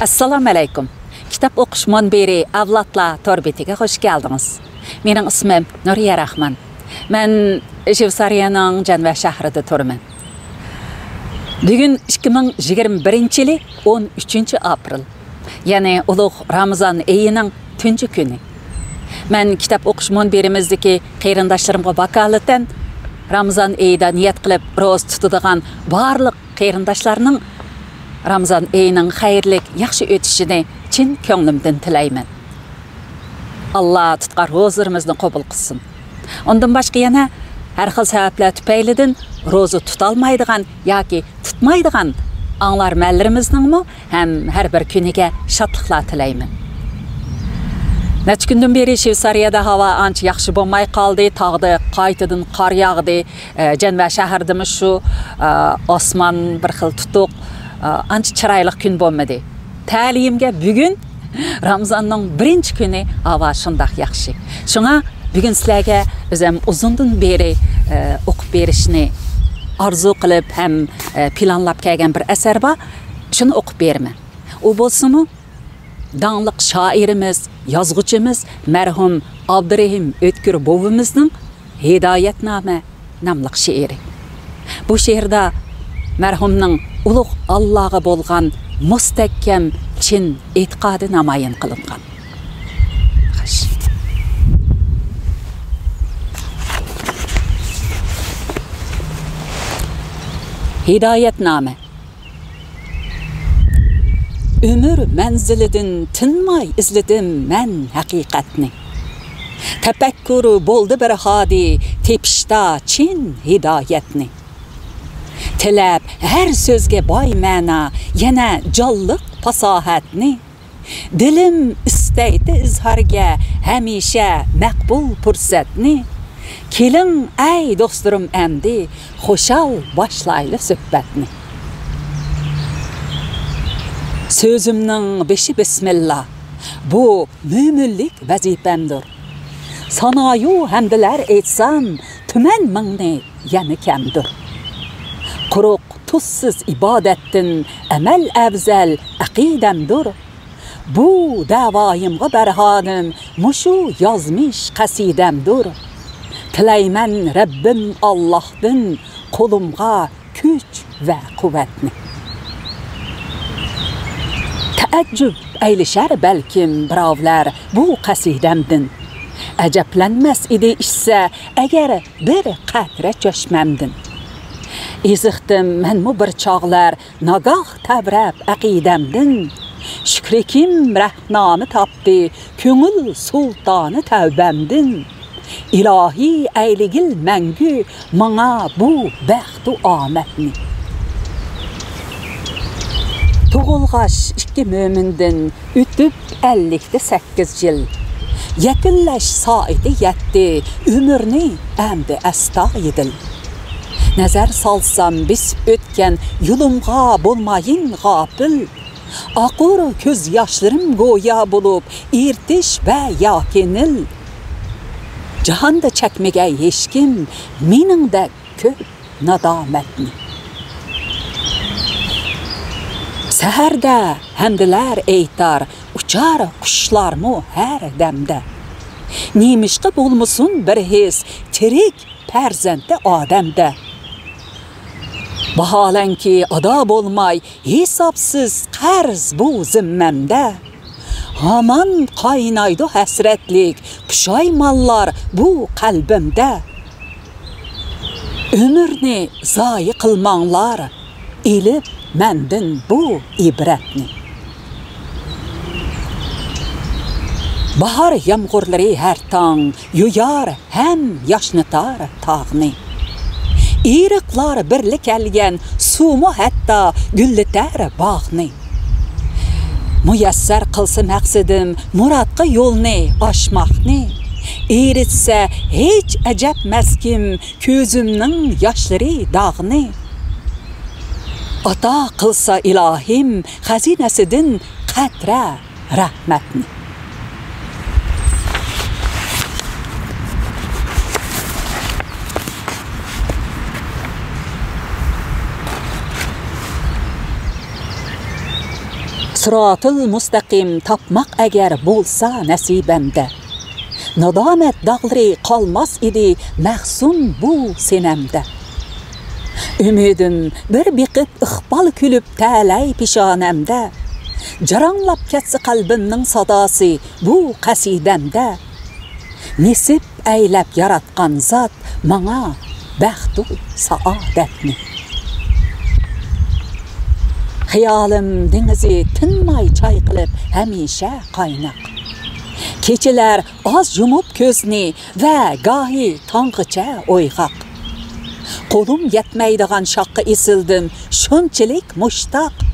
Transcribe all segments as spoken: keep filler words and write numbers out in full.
ئەسسالامۇئەلەيكۇم. كىتاب ئوقۇش مۇنبىرى ئەۋلادلار تور بېتىگە خۇش كەلدىڭىز. مېنىڭ ئىسمىم نۇرىيە راخمان. مەن شۋېتسارىيەنىڭ جەنۋە شەھىرىدە تۇرىمەن. بۈگۈن ئىككى مىڭ يىگىرمە بىرىنچى يىلى ئون ئۈچىنچى ئاپرېل، يەنى ئۇلۇغ رامىزان ئېيىنىڭ تۇنجى كۈنى. مەن كىتاب ئوقۇش مۇنبىرىمىزدىكى قېرىنداشلىرىمغا ۋاكالىتەن رامىزان ئېيىدا نىيەت قىلىپ روزا تۇتىدىغان بارلىق قېرىنداشلارنىڭ رامىزان ئېيىنىڭ خەيرلىك، ياخشى ئۆتۈشىنى چىن كۆڭلۈمدىن تىلەيمەن. ئاللا تۇتقان روزىلىرىمىزنى قوبۇل قىلسۇن. ئۇندىن باشقا يەنە ھەر خىل سەۋەبلەر تۈپەيلىدىن روزا تۇتالمايدىغان ياكى تۇتمايدىغان ئاڭلارمەنلىرىمىزنىڭمۇ ھەم ھەر بىر كۈنىگە شادلىقلار تىلەيمەن. نەچچە كۈندىن بېرى شۋېتسارىيەدە ھاۋا ئانچە ياخشى بولماي قالدى، تاغدا قايتىدىن قار ياغدى. ئە، جەنۋە شەھىرىدىمۇ شۇ، ئە، ئاسمان بىر خىل تۇتۇق، ئە، ئانچە چىرايلىق كۈن بولمىدى. تەلىيىمگە بۈگۈن رامىزاننىڭ بىرىنچى كۈنى ھاۋا شۇنداق ياخشى. شۇڭا بۈگۈن سىلەرگە ئۆزۈم ئۇزۇندىن بېرى، ئە، ئوقۇپ بېرىشنى ئارزۇ قىلىپ ھەم، ئە، پىلانلاپ كەلگەن بىر ئەسەر بار. شۇنى ئوقۇپ بېرىمەن. ئۇ بولسىمۇ، داڭلىق شائىرىمىز، يازغۇچىمىز مەرھۇم ئابدۇرېھىم ئۆتكۈر بوۋىمىزنىڭ ھىدايەتنامە ناملىق شېئىرى. بۇ شېئىردا مەرھۇمنىڭ ئۇلۇغ ئاللاغا بولغان مۇستەھكەم، چىن ئېتىقادى نامايان قىلىنغان. ھىدايەتنامە. ئۆمۈر مەنزىلىدىن تىنماي ئىزلىدىم مەن ھەقىقەتنى. تەپەككۇر بولدى بىر ھادى، تېپىشتا چىن ھىدايەتنى. تىلەپ ھەر سۆزگە باي مەنا، يەنە جانلىق پاساھەتنى. دىلىم ئىستەيتتى ئىزھارگە ھەمىشە مەقبۇل پۇرسەتنى. كېلىڭ ئەي دوستلىرىم ئەمدى، خۇشال باشلايلى سۆھبەتنى. سۆزۈمنىڭ بېشى بىسمىللا، بۇ مۆمىنلىك ۋەزىپەمدۇر. سانايۇ ھەمدىلەر ئېيتسام، تۈمەن مىڭنى يەنە كەمدۇر. قۇرۇق تۇزسىز ئىبادەتتىن ئەمەل ئەۋزەل ئەقىدەمدۇر. بۇ دەۋايىمغا بەرھانىم مۇشۇ يازمىش قەسىدەمدۇر. تىلەيمەن رەببىم ئاللاھتىن قولۇمغا كۈچ ۋە قۇۋۋەتنى. تەئەججۈپ ئەيلىشەر بەلكىم بىراۋلار بۇ قەسىدەمدىن. ئەجەبلەنمەس ئىدى ئىچسە ئەگەر بىر قەترە چۆشمەمدىن. ئېزىقتىم مەنمۇ بىر چاغلار ناگاھ تەۋرەپ ئەقىدەمدىن. شۈكرىكىم رەھنامە تاپتى كۆڭۈل سۇلتانى تەۋبەمدىن. ئىلاھى ئەيلىگىل مەڭگۈ ماڭا بۇ بەختۇ ئامەتنى. تۇغۇلغاچ ئىككى مۆمىندىن ئۆتۈپ ئەللىكتە سەككىز يىل. يەكۈنلەش سائىتى يەتتى، ئۆمۈرنى ئەمدى ئەستايىدىل. نەزەر سالسام بېسىپ ئۆتكەن يولۇمغا بولمايىن غاپىل. ئاقۇر كۆز ياشلىرىم گويا بولۇپ ئېرتىش ۋە ياكى نىل. جاھاندا چەكمىگەي ھېچكىم مېنىڭدەك كۆپ نادامەتنى. سەھەردە ھەمدىلەر ئېيتار، ئۇچار قۇشلارمۇ ھەر دەمدە. نېمىشقا بولمىسۇن بىر ھېس تىرىك پەرزەنتى ئادەمدە؟ ۋاھالەنكى، ئادا بولماي ھېسابسىز قەرز بۇ زىممەمدە. ھامان قاينايدۇ ھەسرەتلىك پۇشايمانلار بۇ قەلبىمدە. ئۆمۈرنى زايە قىلماڭلار، ئېلىپ مەندىن بۇ ئىبرەتنى. باھار يامغۇرلىرى ھەر تاڭ يۇيار ھەم ياشنىتار تاغنى. ئېرىقلار بىرلە كەلگەن سۇمۇ ھەتتا گۈللىتەر باغنى. مۇيەسسەر قىلسا مەقسىتىم مۇرادقا يولنى ئاچماقنى. ئېرىتسە ھېچ ئەجەبمەسكىن كۆزۈمنىڭ ياشلىرى داغنى. ئاتا قىلسا ئىلاھىم خەزىنەسىدىن قەترە رەھمەتنى. سىراتىل مۇستەقىم تاپماق ئەگەر بولسا نەسىبەمدە، نادامەت داغلىرى قالماس ئىدى مەخسۇم بۇ سېنەمدە. ئۈمىدىم بىر بېقىپ ئىقبال كۈلۈپ تەلەي پېشانەمدە، جاراڭلاپ كەتسە قەلبىمنىڭ ساداسى بۇ قەسىدەمدە. نېسىپ ئەيلەپ ياراتقان زات ماڭا بەختۇ سائادەتنى. خىيالىم دېڭىزى تىنماي چايقىلىپ ھەمىشە قايناق. كېچىلەر ئاز يۇمۇپ كۆزنى ۋە گاھى تاڭغىچە ئويغاق. قولۇم يەتمەيدىغان شاخقا ئېسىلدىم، شۇنچىلىك مۇشتاق.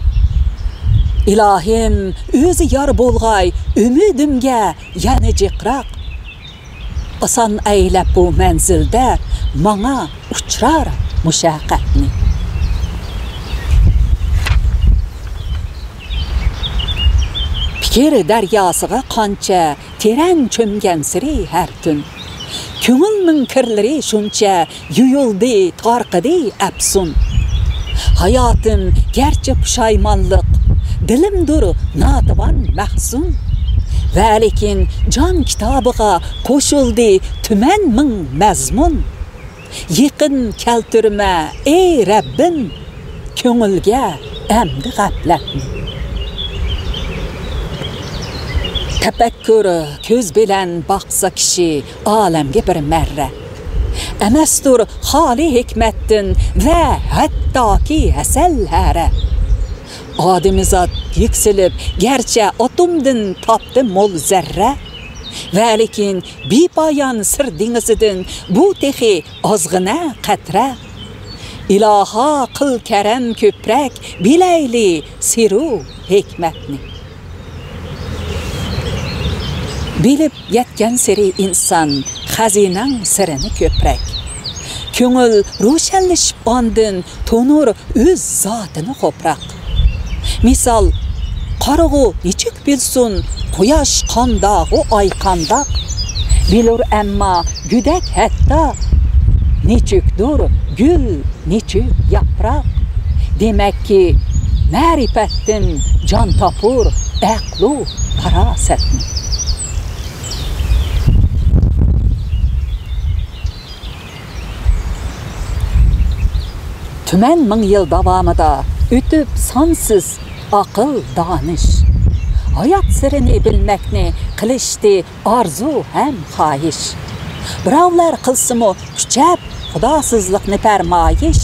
ئىلاھىم، ئۆزى يار بولغاي ئۈمىدىمگە يەنە جىقراق. ئاسان ئەيلەپ بۇ مەنزىلدە ماڭا ئۇچرار مۇشەققەتنى. پىكىر دەرياسىغا قانچە تېرەن چۆمگەنسېرى ھەر كۈن، كۆڭۈلنىڭ كىرلىرى شۇنچە يۇيۇلدى، تارقىدى ئەپسۇن. ھاياتىم گەرچە پۇشايمانلىق، دىلىمدۇر ناتىۋان مەخزۇن. ۋەلىكىن جان كىتابىغا قوشۇلدى تۈمەن مىڭ مەزمۇن. يېقىن كەلتۈرمە، ئەي رەببىم، كۆڭۈلگە ئەمدى غەپلەتنى. تەپەككۇر كۆز بىلەن باقسا كىشى ئالەمگە بىر مەررە. ئەمەستۇر خالىي ھېكمەتتىن ۋە ھەتتاكى ھەسەل ھەرە. ئادىمىزات يۈكسىلىپ گەرچە ئاتومدىن تاپتى مول زەررە، ۋەلىكىن بىپايان سىر دېڭىزىدىن بۇ تېخى ئازغىنە قەترە. ئىلاھا قىل كەرەم كۆپرەك، بىلەيلى سىرۇ ھېكمەتنى. بىلىپ يەتكەنسېرى ئىنسان خەزىنەڭ سىرىنى كۆپرەك. كۆڭۈل روشەنلىشىپ ئاندىن تونۇر ئۆز زاتىنى خوپراق. مىسال، قارىغۇ نېچۈك بىلسۇن، قۇياش قانداغۇ، ئاي قانداق. بىلۇر ئەمما گۈدەك ھەتتا، نېچۈكدۇر گۈل، نېچۈك ياپراق. دېمەككى، مەرىپەتتىن جان تاپۇر ئەقلۇ پاراسەتنى. تۈمەن مىڭ يىل داۋامىدا ئۆتۈپ سانسىز ئاقىل، دانىش. ھايات سىرىنى بىلمەكنى قىلىشتى ئارزۇ ھەم خاھىش. بىراۋلار قىلسىمۇ كۈچەپ خۇداسىزلىقنى پەرمايىش.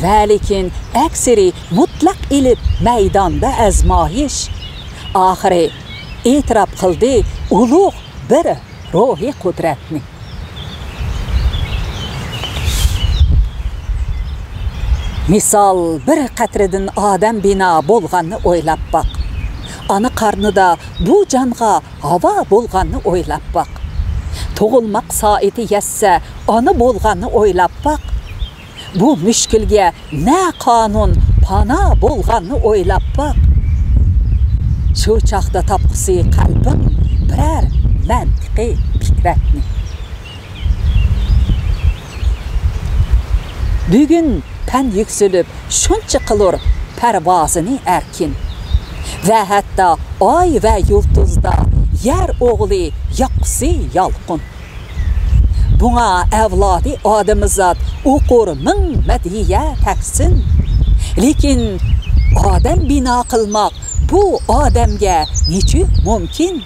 ۋەلىكىن ئەكسىرى مۇتلەق ئېلىپ مەيداندا ئەزمايىش. ئاخىرى ئېتىراپ قىلدى ئۇلۇغ بىر روھىي قۇدرەتنى. مىسال، بىر قەترىدىن ئادەم بىنا بولغاننى ئويلاپ باق. ئانا قارنىدا بۇ جانغا ھاۋا بولغاننى ئويلاپ باق. تۇغۇلماق سائىتى يەتسە ئانا بولغاننى ئويلاپ باق. بۇ مۈشكۈلگە نە قانۇن پانا بولغاننى ئويلاپ باق. شۇ چاغدا تاپقۇسى قەلبىڭ بىرەر مەنتىقىي پىكرەتنى. بۈگۈن پەن يۈكسىلىپ شۇنچە قىلۇر پەرۋازىنى ئەركىن، ۋە ھەتتا ئاي ۋە يۇلتۇزدا يەر ئوغلى ياققۇسى يالقۇن. بۇڭا ئەۋلادى ئادىمىزات ئوقۇر مىڭ مەدھىيە تەھسىن. لېكىن ئادەم بىنا قىلماق بۇ ئادەمگە نېچۈك مۇمكىن؟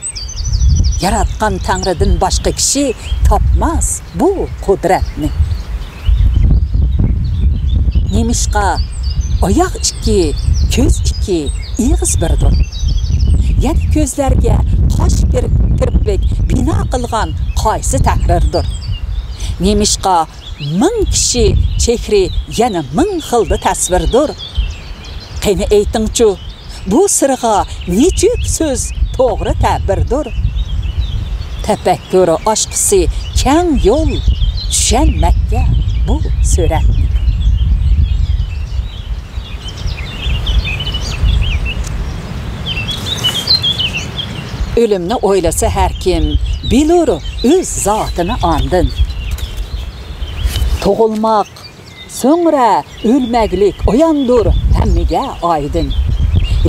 ياراتقان تەڭرىدىن باشقا كىشى تاپماس بۇ قۇدرەتنى. نېمىشقا ئاياغ ئىككى، كۆز ئىككى، ئېغىز بىردۇر؟ يەنە كۆزلەرگە قاش بىر كىرپىك بىنا قىلغان قايسى تەھرىردۇر؟ نېمىشقا مىڭ كىشى چېھرى يەنە مىڭ خىلدا تەسۋىردۇر؟ قېنى ئېيتىڭچۇ، بۇ سىرغا نېچۈك سۆز توغرا تەبىردۇر؟ تەپەككۇر ئاچقۇسى كەڭ يول، چۈشەنمەككە بۇ سۈرەتنى. ئۆلۈمنى ئويلىسا ھەركىم، بىلۇر ئۆز زاتىنى ئاندىن. تۇغۇلماق، سۆڭرە ئۆلمەكلىك ئاياندۇر ھەممىگە ئايدىن.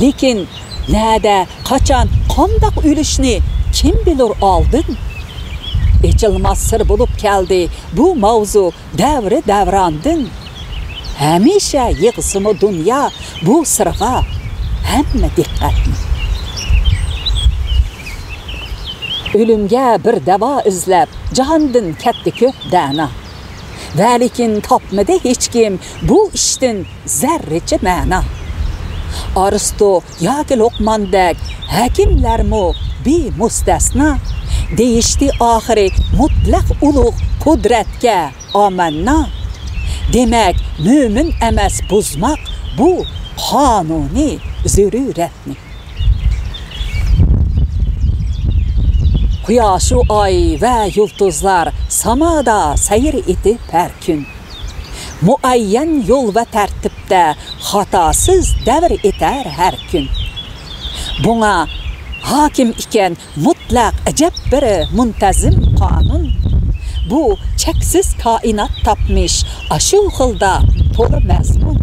لېكىن نەدە، قاچان، قانداق ئۆلۈشنى كىم بىلۇر ئالدىن؟ ئېچىلماس سىر بولۇپ كەلدى بۇ ماۋزۇ دەۋرى دەۋراندىن. ھەمىشە يىغسىمۇ دۇنيا بۇ سىرغا ھەممە دىققەتنى. ئۆلۈمگە بىر داۋا ئىزلەپ، جاھاندىن كەتتى كۆپ دانا. ۋەلىكىن تاپمىدى ھېچكىم بۇ ئىشتىن زەررىچە مەنا. ئارستو ياكى لوقماندەك ھەكىملەرمۇ بىمۇستەسنا، دېيىشتى ئاخىرى مۇتلەق ئۇلۇغ قۇدرەتكە ئامەننا. دېمەك، مۆمىن ئەمەس بۇزماق بۇ قانۇنى زۆرۈرەتنى. قۇياشۇ ئاي ۋە يۇلتۇزلار سامادا سەير ئېتىپ ھەر كۈن. مۇئەييەن يول ۋە تەرتىپتە خاتاسىز دەۋر ئېتەر ھەر كۈن. بۇڭا ھاكىم ئىكەن مۇتلەق ئەجەب بىر مۇنتەزىم قانۇن. بۇ چەكسىز كائىنات تاپمىش ئاشۇ خىلدا تولا مەزمۇن.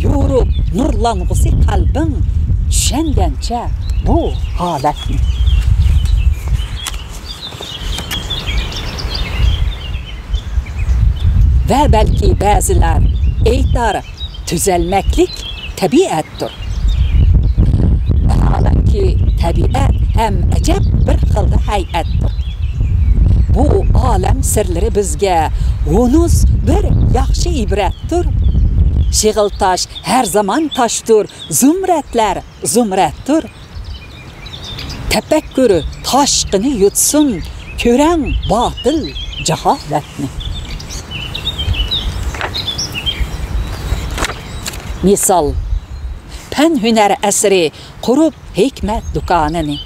يورۇپ نۇرلانغۇسى قەلبىڭ، چۈشەنگەنچە بۇ ھالەتنى. ۋە بەلكى بەزىلەر ئېيتار، تۈزەلمەكلىك تەبىئەتتۇر. ۋاھالەنكى، تەبىئەت ھەم ئەجەب بىر خىلدا ھەيئەتتۇر. بۇ ئالەم سىرلىرى بىزگە ھونۇز بىر ياخشى ئىبرەتتۇر. شېغىل تاش ھەر زامان تاشتۇر، زۇمرەتلەر زۇمرەتتۇر. تەپەككۇر تاشقىنى يۇتسۇن، كۆرەڭ باتىل جاھالەتنى. مىسال، پەن ھۈنەر ئەسىرى قۇرۇپ ھېكمەت دۇكانىنى،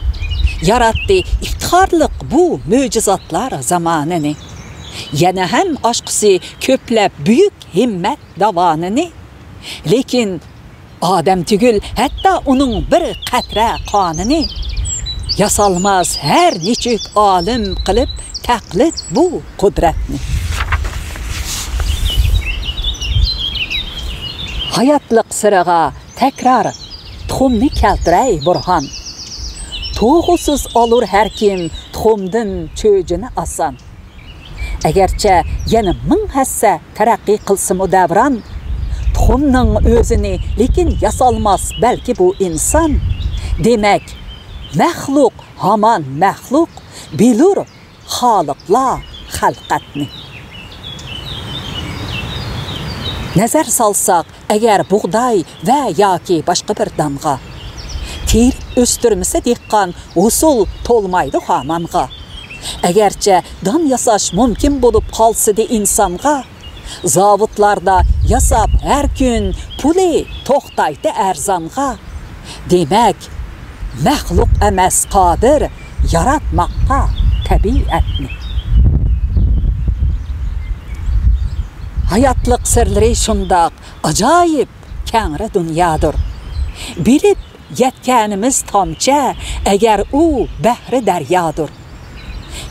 ياراتتى ئىپتىخارلىق بۇ مۆجىزاتلار زامانىنى. يەنە ھەم ئاچقۇسى كۆپلەپ بۈيۈك ھىممەت داۋانىنى. لېكىن ئادەم تۈگۈل، ھەتتا ئۇنىڭ بىر قەترە قانىنى. ياسالماس ھەر نېچۈك ئالىم قىلىپ تەقلىد بۇ قۇدرەتنى. ھاياتلىق سىرىغا تەكرار تۇخۇمنى كەلتۈرەي بۇرھان. تۇغۇسىز ئالۇر ھەر كىم تۇخۇمدىن چۆجىنى ئاسان. ئەگەرچە يەنە مىڭ ھەسسە تەرەققىي قىلسىمۇ دەۋران، تۇخۇمنىڭ ئۆزىنى لېكىن ياسالماس بەلكى بۇ ئىنسان. دېمەك، مەخلۇق ھامان مەخلۇق، بىلۇر خالىقلا خەلقەتنى. نەزەر سالساق، ئەگەر بۇغداي ۋە ياكى باشقا بىر دانغا، تېرىپ ئۆستۈرمىسە دېھقان، ھوسۇل تولمايدۇ خامانغا. ئەگەرچە دان ياساش مۇمكىن بولۇپ قالسىدى ئىنسانغا، زاۋۇتلاردا ياساپ ھەر كۈن، پۇلى توختايتتى ئەرزانغا. دېمەك، مەخلۇق ئەمەس قادىر ياراتماققا تەبىئەتنى. ھاياتلىق سىرلىرى شۇنداق ئاجايىپ كەڭرى دۇنيادۇر. بىلىپ يەتكەنىمىز تامچە، ئەگەر ئۇ بەھرى دەريادۇر.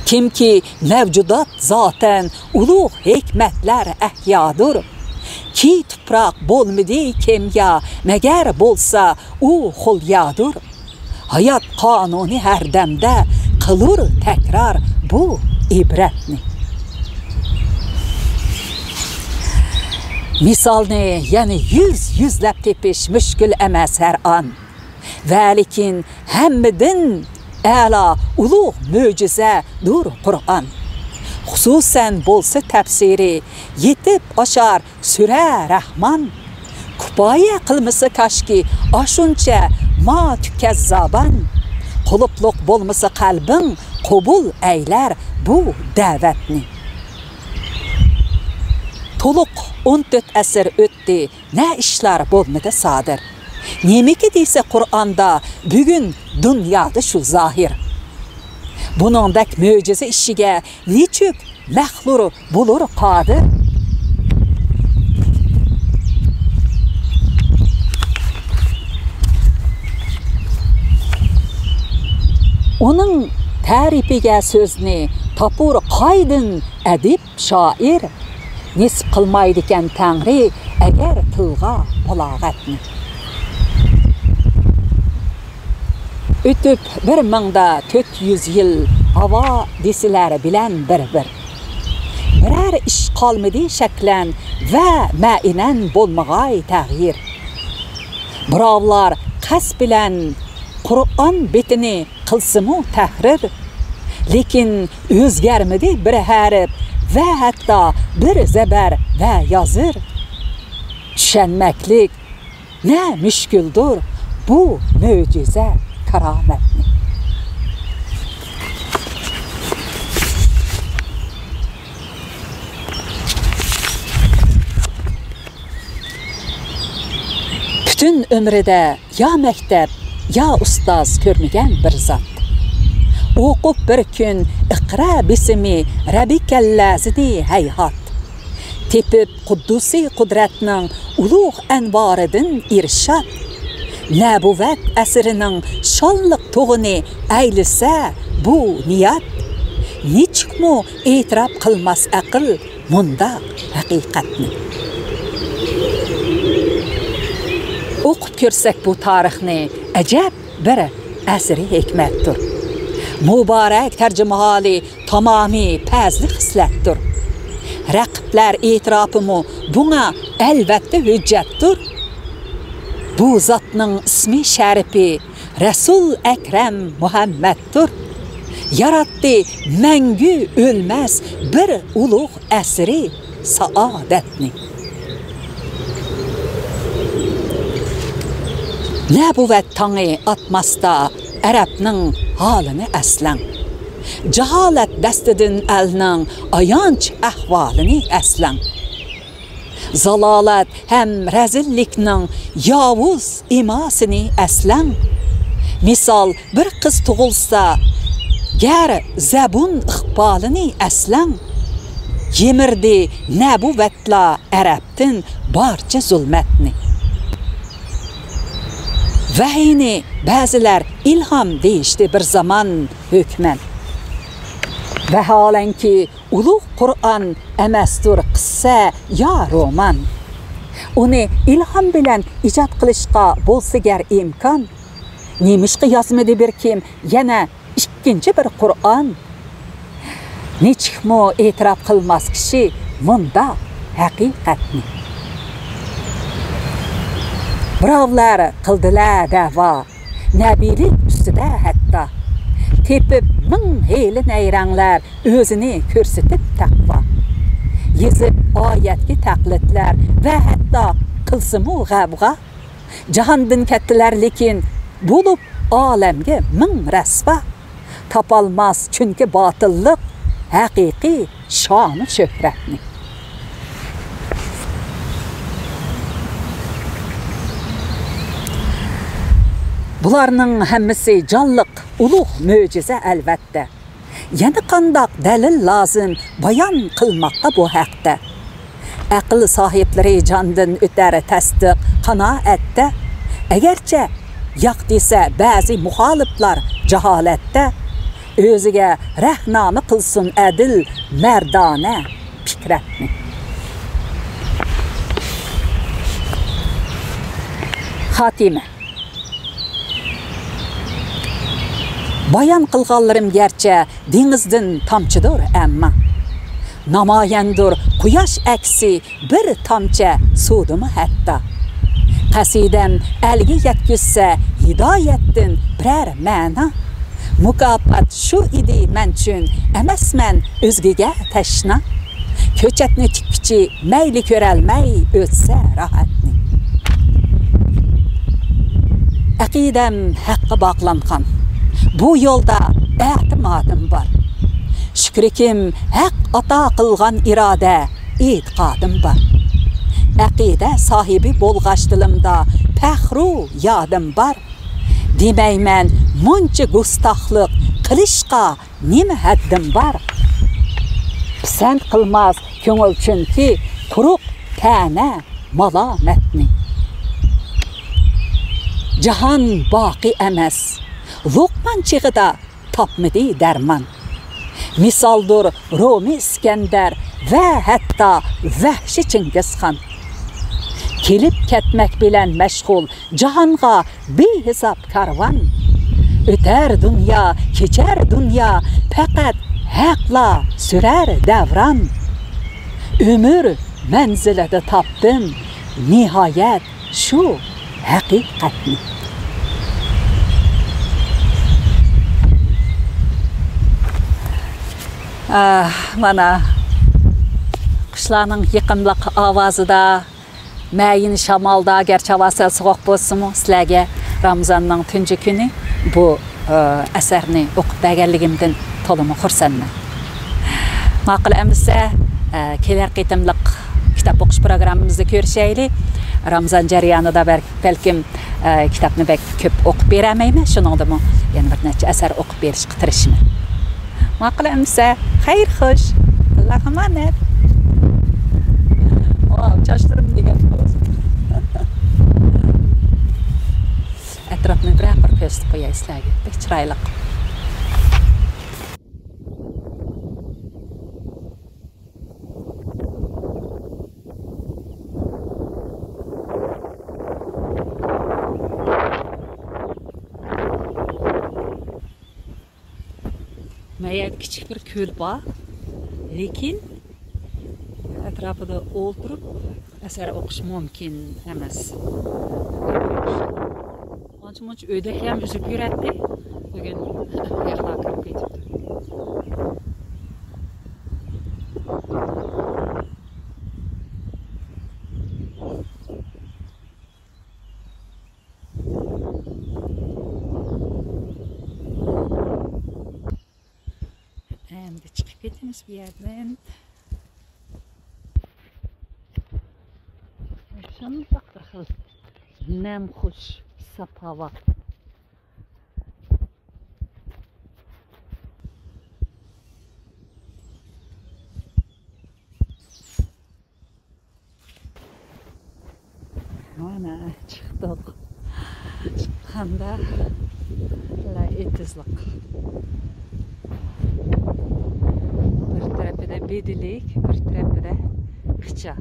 كىمكى مەۋجۇدات زاتەن ئۇلۇغ ھېكمەتلەر ئەھيادۇر. كى تۇپراق بولمىدى كىميا، مەگەر بولسا ئۇ خۇليادۇر. ھايات قانۇنى ھەردەمدە قىلۇر تەكرار بۇ ئىبرەتنى. مىسالنى يەنە يۈز يۈزلەپ تېپىش مۈشكۈل ئەمەس ھەر ئان. ۋەلىكىن ھەممىدىن ئەلا ئۇلۇغ مۆجىزەدۇر قۇرئان. خۇسۇسەن بولسا تەپسىرى يېتىپ ئاشار سۈرە رەھمان. كۇپايە قىلمىسا كاشكى ئاشۇنچە ما تۈكەززابان. قۇلۇپلۇق بولمىسا قەلبىڭ، قوبۇل ئەيلەر بۇ دەۋەتنى. تولۇق ئون تۆت ئەسىر ئۆتتى، نە ئىشلار بولمىدى سادىر. نېمىكى دېسە قۇرئاندا، بۈگۈن دۇنيادا شۇ زاھىر. بۇنىڭدەك مۆجىزە ئىشىگە نېچۈك مەخلۇق بولۇر قادىر؟ ئۇنىڭ تەرىپىگە سۆزنى تاپۇر قايدىن ئەدىب شائىر، نېسىپ قىلمايدىكەن تەڭرى ئەگەر تىلغا بالاغەتنى. ئۆتۈپ بىر مىڭدا تۆت يۈز يىل، ھاۋا دېسىلەر بىلەن بىر-بىر. بىرەر ئىش قالمىدى شەكلەن ۋە مەئىنەن بولمىغاي تەغيىر. بىراۋلار قەست بىلەن قۇرئان بېتىنى قىلسىمۇ تەھرىر، لېكىن ئۆزگەرمىدى بىر ھەرپ ۋە ھەتتا بىر زەبەر ۋە يازىر. چۈشەنمەكلىك نە مۈشكۈلدۇر بۇ مۆجىزە كارامەتنى. پۈتۈن ئۆمرىدە يا مەكتەپ، يا ئۇستاز كۆرمىگەن بىر زات. ئوقۇپ بىر كۈن ئىقرا بېسىمى رەبىكەللەزىنى ھەيھات. تېپىپ قۇددۇسى قۇدرەتنىڭ ئۇلۇغ ئەنۋارىدىن ئىرشاد. نەبۇۋۋەت ئەسىرىنىڭ شانلىق تۇغىنى ئەيلىسە بۇ نىيەت. نېچۈكمۇ ئېتىراپ قىلماس ئەقىل مۇنداق ھەقىقەتنى. ئوقۇپ كۆرسەك بۇ تارىخنى، ئەجەب بىر ئەسىرى ھېكمەتتۇر. مۇبارەك تەرجىمىھالى تامامى پەزلى خىسلەتتۇر. رەقىبلەر ئېتىراپىمۇ بۇڭا ئەلۋەتتە ھۆججەتتۇر. بۇ زاتنىڭ ئىسمى شەرىپى رەسۇل ئەكرەم مۇھەممەدتۇر. ياراتتى مەڭگۈ ئۆلمەس بىر ئۇلۇغ ئەسىرى سائادەتنى. نەبۇۋۋەت تاڭى ئاتماستا ئەرەبنىڭ ھالىنى ئەسلەڭ. جاھالەت دەستىدىن ئەلنىڭ ئايانچ ئەھۋالىنى ئەسلەڭ. زالالەت ھەم رەزىللىكنىڭ ياۋۇز ئىماسىنى ئەسلەڭ. مىسال، بىر قىز تۇغۇلسا، گەر زەبۇن ئىقبالىنى ئەسلەڭ. يىمىردى نەبۇۋۋەتلا ئەرەبتىن بارچە زۇلمەتنى. ۋەھىينى بەزىلەر ئىلھام دېيىشتى بىر زامان ھۆكمەن. ۋەھالەنكى، ئۇلۇغ قۇرئان ئەمەستۇر قىسسە يا رومان. ئۇنى ئىلھام بىلەن ئىجاد قىلىشقا بولسا گەر ئىمكان، نېمىشقا يازمىدى بىر كىم يەنە ئىككىنچى بىر قۇرئان؟ نېچۈكمۇ ئېتىراپ قىلماس كىشى مۇنداق ھەقىقەتنى. بىراۋلار قىلدىلە دەۋا، نەبىيلىك ئۈستىدە ھەتتا. تېپىپ مىڭ ھىيلە نەيرەڭلەر، ئۆزىنى كۆرسىتىپ تەقۋا. يېزىپ ئايەتكە تەقلىدلەر ۋە ھەتتا قىلسىمۇ غەۋغا. جاھاندىن كەتتىلەر لېكىن، بولۇپ ئالەمگە مىڭ رەسۋا. تاپالماس چۈنكى باتىللىق ھەقىقىي شانۇ شۆھرەتنى. بۇلارنىڭ ھەممىسى جانلىق ئۇلۇغ مۆجىزە ئەلۋەتتە. يەنە قانداق دەلىل لازىم بايان قىلماققا بۇ ھەقتە؟ ئەقىل ساھىبلىرى جاندىن ئۆتەر تەستىق قانائەتتە. ئەگەرچە ياق دېسە بەزى مۇخالىپلار جاھالەتتە، ئۆزىگە رەھنامە قىلسۇن ئەدىل مەردانە پىكرەتنى. خاتىمە. بايان قىلغانلىرىم گەرچە دېڭىزدىن تامچىدۇر، ئەمما نامايەندۇر قۇياش ئەكسى بىر تامچە سۇدىمۇ ھەتتا. قەسىدەم ئەلگە يەتكۈزسە ھىدايەتتىن بىرەر مەنا، مۇكاپات شۇ ئىدى مەنچۈن، ئەمەسمەن ئۆزگىگە تەشنا. كۆچەتنى تىككۈچى مەيلى كۆرەلمەي ئۆتسە راھەتنى. ئەقىدەم ھەققە باغلانغان، بۇ يولدا ئەتىمادىم بار. شۈكرىكىم ھەق ئاتا قىلغان ئىرادە، ئېتىقادىم بار. ئەقىدە ساھىبى بولغاچ دىلىمدا پەخرۇ يادىم بار. دېمەيمەن مۇنچە گۇستاخلىق قىلىشقا نېمە ھەددىم بار؟ پىسەنت قىلماس كۆڭۈل چۈنكى قۇرۇق تەنە مالامەتنى. جاھان باقىي ئەمەس، لوقمان چېغىدا تاپمىدى دەرمان. مىسالدۇر رومى ئىسكەندەر ۋە ھەتتا ۋەھشىي چىڭگىزخان. كېلىپ كەتمەك بىلەن مەشغۇل جاھانغا بىھېساب كارۋان. ئۆتەر دۇنيا، كېچەر دۇنيا، پەقەت ھەقلا سۈرەر دەۋران. ئۆمۈر مەنزىلىدە تاپتىم نىھايەت شۇ ھەقىقەتنى. ئاھ، مانا، قۇشلارنىڭ يېقىملىق ئاۋازىدا، مەيىن شامالدا، گەرچە ھاۋا سەل سوغۇق بولسىمۇ، سىلەرگە رامىزاننىڭ تۇنجى كۈنى بۇ، ئە، ئەسەرنى ئوقۇپ بەرگەنلىكىمدىن تولىمۇ خۇرسەنمەن. ماقۇل ئەمىسە، ئە، كېلەر قېتىملىق كىتاب ئوقۇش پروگراممىمىزدا كۆرۈشەيلى. رامىزان جەريانىدا بەر-، بەلكىم، ئە، كىتابنى بەك كۆپ ئوقۇپ بېرەلمەيمەن، شۇنىڭدىمۇ يەنە بىر نەچچە ئەسەر ئوقۇپ بېرىشقا تىرىشىمەن. ماقۇل ئەمىسە، خەير خوش. ئاللاغا ئامانەت. ۋاۋ، چاچلىرىم دېگەن بولسۇن. ئەتراپنى بىرەر قۇر كۆرسىتىپ قوياي سىلەرگە. بەك چىرايلىق. مەيەردە كىچىك بىر كۆل بار، لېكىن ئەتراپىدا ئولتۇرۇپ ئەسەر ئوقۇش مۇمكىن ئەمەس. ئانچە-مۇنچە ئۆدەكلەرمۇ ئۈزۈپ يۈرەتتى. بۈگۈن ئەخلاق كىرىپ كېتىپتۇ. ئەمدى چىقىپ كېتىمىز بۇ يەردىن. شۇنداق بىر خىل نەمخۇش، ساپ ھاۋا. مانا چىقتۇق. چىققاندا لا ئېتىزلىق. بىر تەرىپىدە بېدىلىك، بىر تەرىپىدە قىچا.